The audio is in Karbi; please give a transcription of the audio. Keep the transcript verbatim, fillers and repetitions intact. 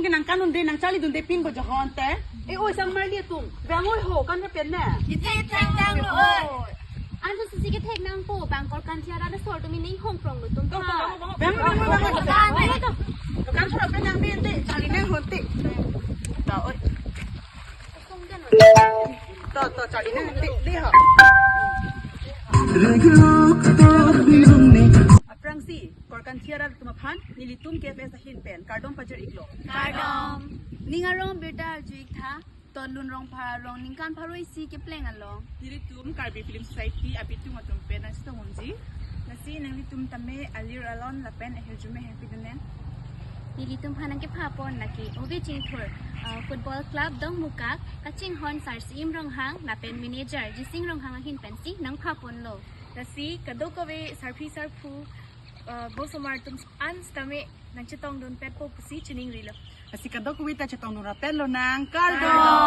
Nangkan dunde, nangcharli dunde pin ko johon te. E oi, sang marli atum. Bang oi ho, kan ke pen ne. Ithek thek nang lo oi. Antu sisi kethek nangpo, bang Korkanthi arat asor tumi ning hongprong lo atum. Bang, bang, bang, bang. Bang, bang, bang. Kan sura pen nang bin te, charli nang hon te. To oi. To, to, charli nang te, de ho. Aphrangsi, Korkanthi arat atum aphan, nelitum K F S ahin pen kardom pajir iklo. Kardom. Ning arong birta arju ik tha, Todlun Rongphar arong ningkan pharo isi kepleng along. Nelitum Karbi Film Society abitung atum pen nangchetong unji. Lasi nanglitum tame alir alon lapen ahirjume hangpi dun nang. Nelitum aphan nangkepha pon lake Ove Chingthur, ah, Football Club Dongmukak, kachinghon Sarsi Im Ronghang, lapen manager Jising Ronghang ahin pensi nangpha ponlo. Lasi kadokave sarpi sarpo, ah, bosomar atum an sitame nangchetong dun petpo pusi chiningrilo. Lasi kadokave ta chetong dun rapet lonang, kardom.